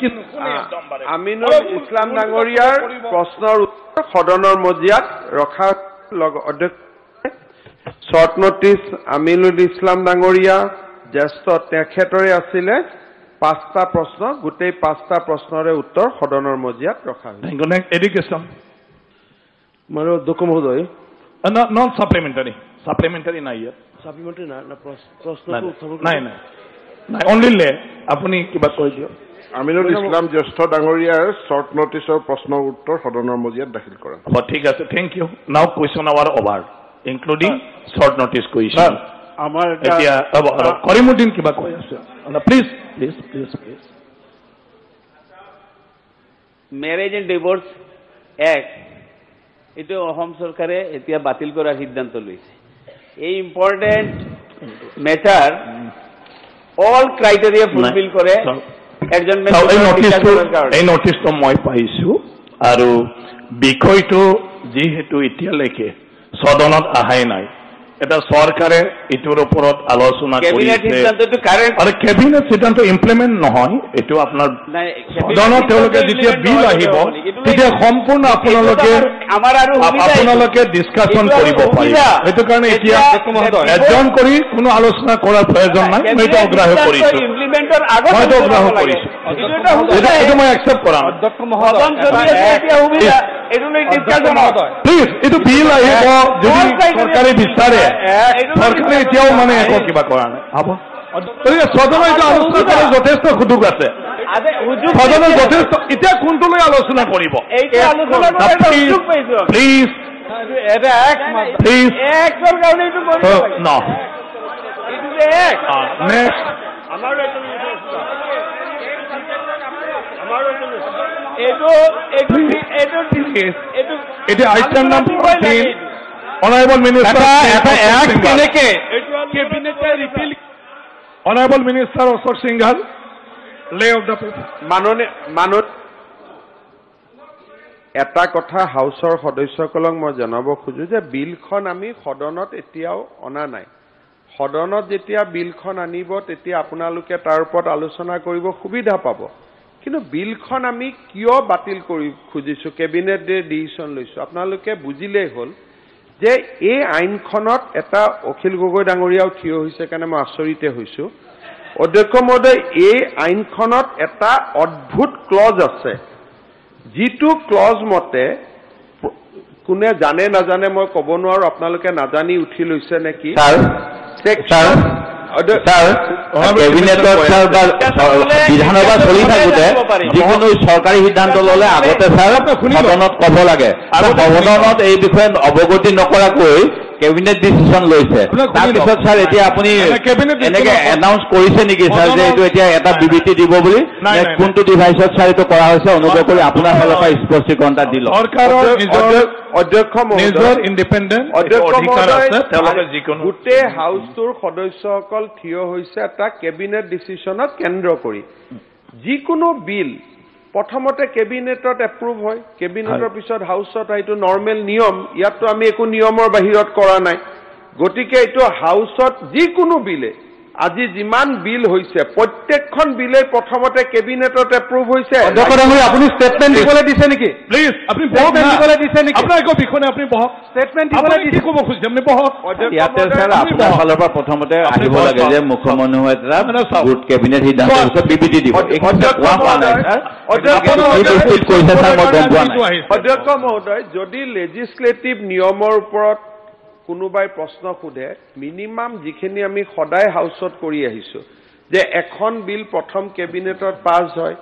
আমিনুল ইছলাম ডাঙৰীয়াৰ প্ৰশ্নৰ উত্তৰ সদনৰ মজিয়াত ৰখা অধ্যক্ষ। শ্বৰ্ট নটিছ আমিনুল ইছলাম ডাঙৰীয়া জ্যেষ্ঠ তেখেতৰে আছিলে 5টা প্ৰশ্ন, গোটেই 5টা প্ৰশ্নৰে উত্তৰ সদনৰ মজিয়াত ৰখা হৈছে। এডুকেশ্যন মাননীয় অধ্যক্ষ মহোদয়, নন ছাপ্লিমেণ্টাৰী, ছাপ্লিমেণ্টাৰী নাই ইয়াত। ছাপ্লিমেণ্টাৰী নাই, প্ৰশ্নটো নাই নাই নাই, অনলি লে আপুনি কিবা কৈ দিয়ক। আমিনুল ইছলাম জ্যেষ্ঠ ডাঙৰীয়াৰ শ্বৰ্ট নটিছৰ প্ৰশ্নৰ উত্তৰ সদনৰ মজিয়াত দাখিল কৰা। হ'ব, ঠিক আছে, thank you. Now question hour over, including short notice question. আমাৰ এতিয়া কৰিমুদ্দিন কিবা কৈ আছে, please please please please. Marriage and divorce act এইটো অসম চৰকাৰে এতিয়া বাতিল কৰাৰ সিদ্ধান্ত লৈছে। এই important matter all criteria fulfil কৰে। এই নটিচটো মই পাইছো, আৰু বিষয়টো যিহেতু এতিয়ালৈকে সদনত অহাই নাই, এটা চৰকাৰে এইটোৰ ওপৰত আলোচনা কৰিছে আৰু কেবিনেট সিদ্ধান্ত ইমপ্লিমেণ্ট নহয়, এইটো আপোনাৰ সদনত তেওঁলোকে যেতিয়া বিল আহিব তেতিয়া সম্পূৰ্ণ আপোনালোকে আপোনালোকে ডিছকাশ্যন কৰিব পাৰিব। সেইটো কাৰণে এতিয়া এজন কৰি কোনো আলোচনা কৰাৰ প্ৰয়োজন নাই। মই এইটো অগ্ৰাহ্য কৰিছো, মই এইটো অগ্ৰাহ্য কৰিছো, এইটো মই একচেপ্ট কৰা নাই। প্লিজ, এইটো বিল আহিব যদি চৰকাৰে বিচাৰে, চৰকাৰে এতিয়াও মানে একো কিবা কৰা নাই। হ'ব, গতিকে সদনত এইটো আলোচনা কৰাৰ যথেষ্ট সুযোগ আছে, সদনত যথেষ্ট। এতিয়া কোনটো লৈ আলোচনা কৰিব? Please please please, next. এতিয়া আইটেম নম্বৰ 3, অনাৰেবল মিনিষ্টাৰ এটা এক কেনেকে কেবিনেটে repeal. Honourable minister Ashok Singhal, lay of the মাননীয় এটা কথা হাউচৰ সদস্যসকলক মই জনাব খোজো যে বিলখন আমি সদনত এতিয়াও অনা নাই। সদনত যেতিয়া বিলখন আনিব তেতিয়া আপোনালোকে তাৰ ওপৰত আলোচনা কৰিব সুবিধা পাব। কিন্তু বিলখন আমি কিয় বাতিল কৰি খুজিছোঁ, কেবিনেটে ডিচিশ্যন লৈছোঁ, আপোনালোকে বুজিলেই হ'ল যে এই আইনখনত এটা অখিল গগৈ ডাঙৰীয়াও থিয় হৈছে কাৰণে মই আচৰিতে হৈছোঁ। অধ্যক্ষ মহোদয়, এই আইনখনত এটা অদ্ভুত ক্লজ আছে, যিটো ক্লজ মতে কোনে জানে নাজানে মই ক'ব নোৱাৰো, আপোনালোকে নাজানি উঠি লৈছে নেকি। বিধানসভা চলি থাকোতে যিকোনো চৰকাৰী সিদ্ধান্ত ল'লে আগতে ছাৰ সদনত ক'ব লাগে। সদনত এই বিষয়ে অৱগতি নকৰাকৈ কেবিনেট ডিচিশ্যন লৈছে। তাৰপিছত ছাৰ এতিয়া আপুনি এনেকে এনাউন্স কৰিছে নেকি ছাৰ যে এইটো এতিয়া এটা বিবৃতি দিব বুলি? কোনটো ডিভাইচত ছাৰ এইটো কৰা হৈছে? অনুগ্ৰহ কৰি আপোনাৰ ফালৰ পৰা স্পষ্টীকৰণ এটা দি লওক। অধ্যক্ষ নিজৰ ইণ্ডিপেণ্ডেণ্ট অধিকাৰ আছে, তেওঁলোকে যিকোনো গোটেই হাউচটোৰ সদস্যসকল থিয় হৈছে এটা কেবিনেট ডিচিশ্যনক কেন্দ্ৰ কৰি। যিকোনো বিল প্ৰথমতে কেবিনেটত এপ্ৰুভ হয়, কেবিনেটৰ পিছত হাউচত, এইটো নৰ্মেল নিয়ম, ইয়াততো আমি একো নিয়মৰ বাহিৰত কৰা নাই। গতিকে এইটো হাউচত যিকোনো বিলে, আজি যিমান বিল হৈছে প্ৰত্যেকখন বিলে প্ৰথমতে কেবিনেটত এপ্ৰুভ হৈছে। আপুনি ষ্টেটমেণ্ট দিবলৈ দিছে নেকি? প্লিজ আপুনি দিবলৈ দিছে নেকি? আপোনাৰ একো বিষয় নাই, আপুনি বহক। ষ্টেটমেণ্ট দিবলৈ কি ক'ব খুজিছে আপুনি বহক। ইয়াতে ছাৰ আপোনাৰ ফালৰ পৰা প্ৰথমতে আহিব লাগে যে মুখ্যমন্ত্ৰী এটা গোট কেবিনেট সিদ্ধান্তৰ পিছত বিবৃতি দিব। অধ্যক্ষ মহোদয়, যদি লেজিছলেটিভ নিয়মৰ ওপৰত কোনোবাই প্ৰশ্ন সোধে, মিনিমাম যিখিনি আমি সদায় হাউচত কৰি আহিছোঁ যে এখন বিল প্ৰথম কেবিনেটত পাছ হয়,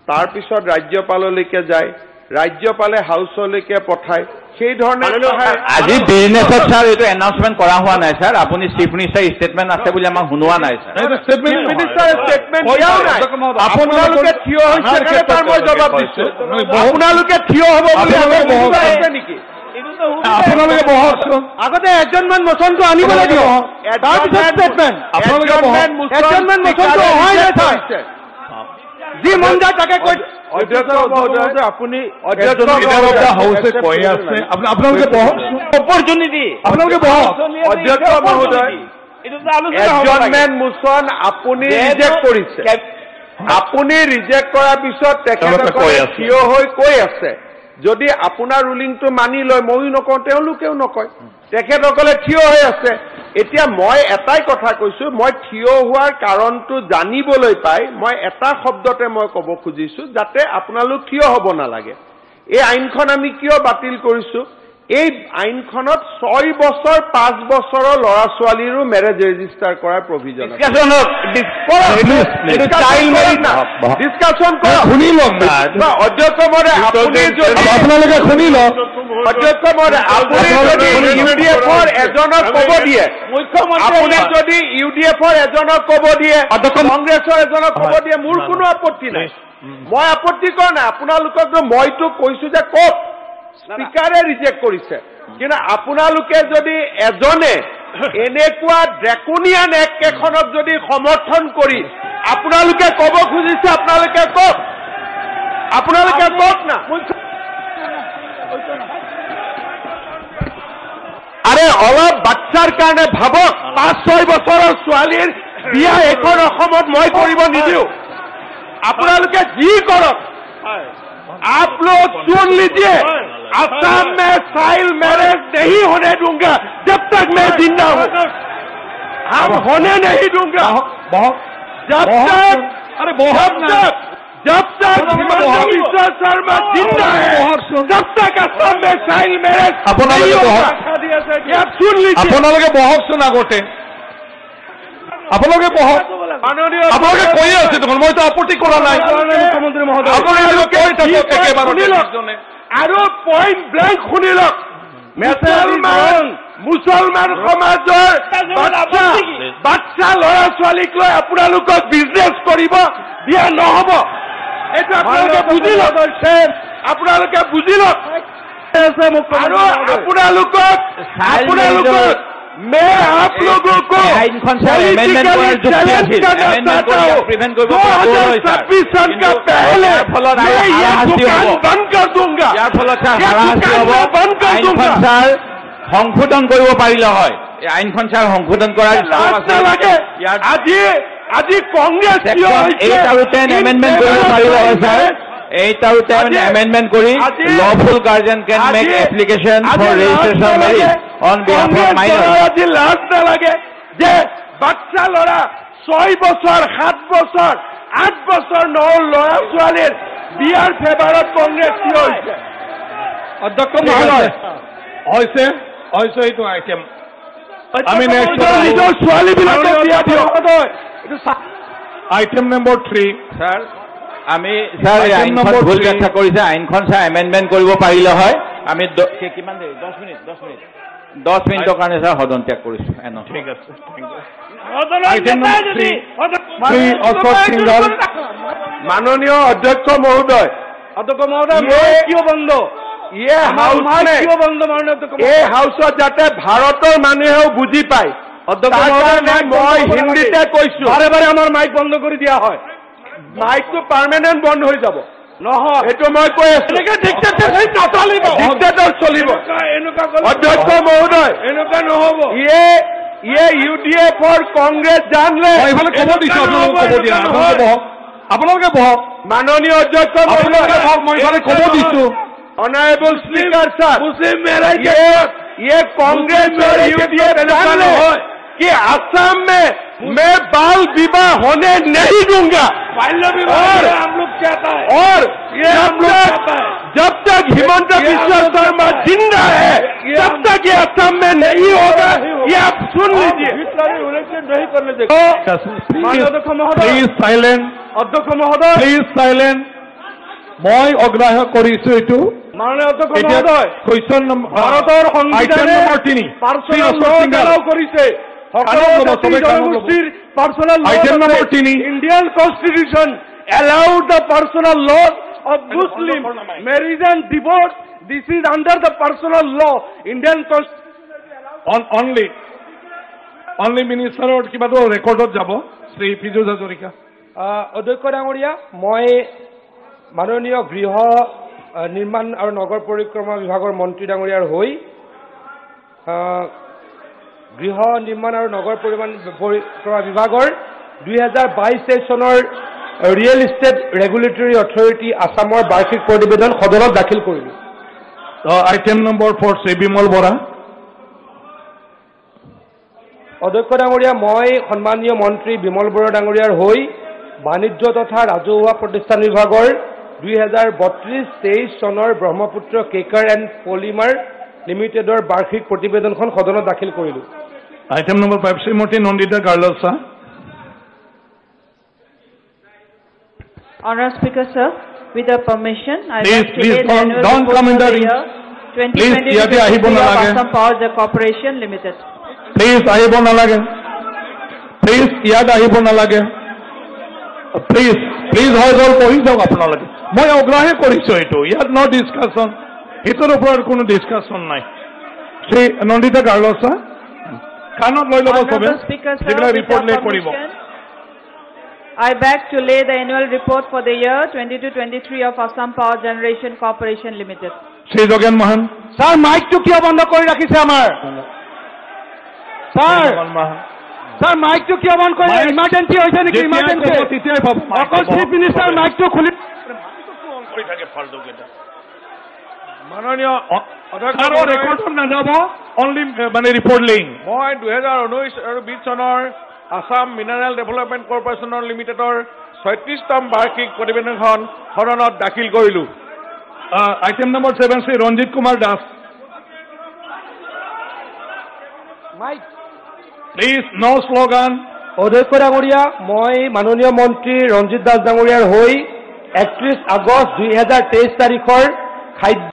তাৰপিছত ৰাজ্যপাললৈকে যায়, ৰাজ্যপালে হাউচলৈকে পঠায়, সেই ধৰণে আজি বিজনেছত ছাৰ এইটো এনাউন্সমেণ্ট কৰা হোৱা নাই ছাৰ। আপুনি চিফ মিনিষ্টাৰ ষ্টেটমেণ্ট আছে বুলি আমাক শুনোৱা নাই ছাৰ। মিনিষ্টাৰ ষ্টেটমেণ্ট দিয়াও নাই। আপোনালোকে থিয় হৈছে কাৰণে তাৰ মই জবাব দিছোঁ। আপোনালোকে থিয় হ'ব বুলি আছে নেকি? আপোনালোকে বহকচোন। আগতে এজনমান মোচনটো আনিবলৈ দিয়ক, তাৰপিছত ষ্টেটমেণ্ট। এজনমান মোচনটো অহাই নাই ছাৰ। যি মন যায় তাকে কৈ। অধ্যক্ষ মহোদয়, আপুনি হাউচে কৈ আছে, আপোনালোকে বহকচোন। অপৰচুনিটি আপোনালোকে বহক। অধ্যক্ষ মহোদয়, এডজৰ্ণমেণ্ট মোচন আপুনি ৰিজেক্ট কৰিছে। আপুনি ৰিজেক্ট কৰাৰ পিছত তেখেতসকলে থিয় হৈ কৈ আছে, যদি আপোনাৰ ৰুলিংটো মানি লয়, ময়ো নকওঁ, তেওঁলোকেও নকয়, তেখেতসকলে থিয় হৈ আছে। এতিয়া মই এটাই কথা কৈছোঁ, মই থিয় হোৱাৰ কাৰণটো জানিবলৈ পাই মই এটা শব্দতে মই ক'ব খুজিছোঁ যাতে আপোনালোক থিয় হ'ব নালাগে। এই আইনখন আমি কিয় বাতিল কৰিছোঁ? এই আইনখনত 6 বছৰ 5 বছৰৰ ল'ৰা ছোৱালীৰো মেৰেজ ৰেজিষ্টাৰ কৰাৰ প্ৰভিজন আছে। ডিছকাশ্যন কৰক, শুনি লওক না। অধ্যক্ষ মহোদয়, আপুনি যদি আপোনালোকে শুনি লওক। অধ্যক্ষ মহোদয়, আপুনি যদি ইউ ডি এফৰ এজনক ক'ব দিয়ে, আপুনি যদি ইউ ডি এফৰ এজনক ক'ব দিয়ে, কংগ্ৰেছৰ এজনক ক'ব দিয়ে, মোৰ কোনো আপত্তি নাই। মই আপত্তি কৰা নাই। আপোনালোকক মইতো কৈছো যে কওক, স্পীকাৰে ৰিজেক্ট কৰিছে। কিন্তু আপোনালোকে যদি এজনে এনেকুৱা ড্ৰেকোনিয়ান এক্ট এখনক যদি সমৰ্থন কৰি আপোনালোকে ক'ব খুজিছে, আপোনালোকে কওক, আপোনালোকে কওক না। আৰে অলপ বাচ্চাৰ কাৰণে ভাবক, 5-6 বছৰৰ ছোৱালীৰ বিয়া এখন অসমত মই কৰিব নিদিওঁ। আপোনালোকে যি কৰক, आप लोग सुन लीजिए, असम में चाइल्ड मैरिज नहीं होने दूंगा जब तक मैं जिंदा हूं। हम होने नहीं दूंगा जब तक, अरे बहुत जब तक हिमंत बिस्वा शर्मा जिंदा है तब तक असम में चाइल्ड मैरिज नहीं होगा। आप सुन लीजिए। আপোনালোকে বহকচোন আগতে, আপোনালোকে বহক। আপোনালোকে কৈ আছে দেখোন, মইতো আপত্তি কৰা নাই। মুখ্যমন্ত্ৰী মহোদয়, আপোনালোকে কৈ থাকক একেবাৰতে। আৰু পইণ্ট ব্লেংক শুনি লওক, মুছলমান মুছলমান সমাজৰ বাচ্চা ল'ৰা ছোৱালীক লৈ আপোনালোকক বিজনেছ কৰিব দিয়া নহ'ব। এইটো আপোনালোকে বুজি লওক, আপোনালোকে বুজি লওক। আৰু আপোনালোকক मैं आप लोगों को पॉलिटिकली चैलेंज करना चाहता हूँ। 2026 सन का पहले मैं ये दुकान बंद कर दूंगा, ये दुकान मैं बंद कर दूंगा। ছাৰ সংশোধন কৰিব পাৰিলে হয়, এই আইনখন ছাৰ সংশোধন কৰাৰ লাজ নালাগে। আজি আজি কংগ্ৰেছ কিয় হৈছে? 8 আৰু 10 এমেণ্ডমেণ্ট কৰিব পাৰিলে হয় ছাৰ। 8 আৰু 10 এমেণ্ডমেণ্ট কৰি lawful guardian can make application for registration marriage on behalf of minor. আজি লাজ নালাগে যে বাচ্চা ল'ৰা 6 বছৰ 7 বছৰ 8 বছৰ নহল ল'ৰা ছোৱালীৰ বিয়াৰ ফেভাৰত কংগ্ৰেছ কিয় হৈছে? অধ্যক্ষ মহোদয়, হৈছে হৈছে এইটো আইটেম। আমি নিজৰ ছোৱালীবিলাকক বিয়া দিয়ক। আইটেম নম্বৰ 3 ছাৰ, আমি ছাৰ এই আইনখন ভুল ব্যাখ্যা কৰিছে। আইনখন ছাৰ এমেণ্ডমেণ্ট কৰিব পাৰিলে হয়। আমি কিমান দেৰি? 10 মিনিট, 10 মিনিট, 10 মিনিটৰ কাৰণে ছাৰ সদন ত্যাগ কৰিছোঁ। ঠিক আছে, মাননীয় অধ্যক্ষ মহোদয়, অধ্যক্ষ মহোদয়, কিয় বন্ধ এই হাউচত যাতে ভাৰতৰ মানুহেও বুজি পায়, মই হিন্দীতে কৈছো। বাৰে বাৰে আমাৰ মাইক বন্ধ কৰি দিয়া হয়, মাইকটো পাৰ্মানেণ্ট বন্ধ হৈ যাব নহয়, সেইটো মই কৈ আছো। ডিক্টেটৰ চলিব। অধ্যক্ষ মহোদয়, এনেকুৱা নহ'ব। ইয়ে ইউ ডি এফ और কংগ্ৰেছ জানলে আপোনালোকে বহক। মাননীয় অধ্যক্ষ মহোদয়, মই ইফালে ক'ব দিছো। অনাৰেবল স্পীকাৰ ছাৰ, ये कांग्रेस और यूडीएफ जान ले कि असम में मैं बाल विवाह होने नहीं दूंगा। और हम लोग चाहता है, और ये हम लोग जब तक हिमंत बिस्वा शर्मा जिंदा है तब तक ये असम में नहीं होगा, ये आप सुन लीजिए। नहीं करने देंगे। Please silent. अध्यक्ष महोदय, प्लीज साइलेंट। মই অগ্ৰাহ্য কৰিছো এইটো। মাননীয় অধ্যক্ষ মহোদয়, কুৱেশ্যন ভাৰতৰ সংবিধানে পাৰ্চনেল ল এলাউ কৰিছে, সকলো জাতি জনগোষ্ঠীৰ personal law. Item number 3, Indian constitution allowed the personal law of Muslim marriage and divorce. This is under the personal law. Indian constitution only only মিনিষ্টাৰৰ কিবাটো ৰেকৰ্ডত যাব। শ্ৰী পীযুষ হাজৰিকা। অধ্যক্ষ ডাঙৰীয়া, মই মাননীয় গৃহ নিৰ্মাণ আৰু নগৰ পৰিক্ৰমা বিভাগৰ মন্ত্ৰী ডাঙৰীয়াৰ হৈ গৃহ নিৰ্মাণ আৰু নগৰ পৰিক্ৰমা বিভাগৰ 2022-23 চনৰ ৰিয়েল ইষ্টেট ৰেগুলেটৰী অথৰিটি আছামৰ বাৰ্ষিক প্ৰতিবেদন সদনত দাখিল কৰিলোঁ। Item number 4, Shri Bimal Bora. অধ্যক্ষ ডাঙৰীয়া, মই সন্মানীয় মন্ত্ৰী বিমল বৰা ডাঙৰীয়াৰ হৈ বাণিজ্য তথা ৰাজহুৱা প্ৰতিষ্ঠান বিভাগৰ 2032-23 চনৰ ব্ৰহ্মপুত্ৰ কেকাৰ এণ্ড পলিমাৰ লিমিটেডৰ বাৰ্ষিক প্ৰতিবেদনখন সদনত দাখিল কৰিলোঁ। Item number 5, Shrimati Nandita Garlosa. Honourable Speaker, sir, with your permission, I please, please, don't come in the ring. Please, ইয়াতে আহিব নালাগে। Assam Power Corporation Limited. Please, আহিব নালাগে। Please, ইয়াত আহিব নালাগে। প্লিজ, প্লিজ, হৈ গ'ল, পঢ়ি যাওক আপোনালোকে। মই অগ্ৰাহ্য কৰিছোঁ এইটো। ইয়াত ন ডিছকাশ্যন, সেইটোৰ ওপৰত কোনো ডিছকাশ্যন নাই। শ্ৰী নন্দিতা গাৰ্লছা, কাণত লৈ ল'ব চবে, যিবিলাক ৰিপৰ্ট লে কৰিব। I beg to lay the annual report for the year 22-23 of Assam Power Generation Corporation Limited. Shri Jogen Mohan. Sir, মাইকটো কিয় বন্ধ কৰি ৰাখিছে আমাৰ? ছাৰ, ছাৰ, মাইকটো কিয় বন্ধ কৰি? ইমাৰ্জেঞ্চি হৈছে নেকি? ইমাৰ্জেঞ্চি তেতিয়াই পাব। অকল চিফ মিনিষ্টাৰ মাইকটো খুলি কৰি থাকে ফাল্টুকেইটা। মাননীয় ৰেকৰ্ডত নাযাব, অনলি মানে ৰিপৰ্ট লিংক। মই 2019 আৰু 20 চনৰ আছাম মিনাৰেল ডেভেলপমেণ্ট কৰ্পৰেশ্যনৰ লিমিটেডৰ 36তম বাৰ্ষিক প্ৰতিবেদনখন সদনত দাখিল কৰিলোঁ। Item number 7, Shri Ranjit Kumar Das. Mike please, no slogan. অধ্যক্ষ ডাঙৰীয়া, মই মাননীয় মন্ত্ৰী ৰঞ্জিত দাস ডাঙৰীয়াৰ হৈ 31 আগষ্ট 2023 তাৰিখৰ খাদ্য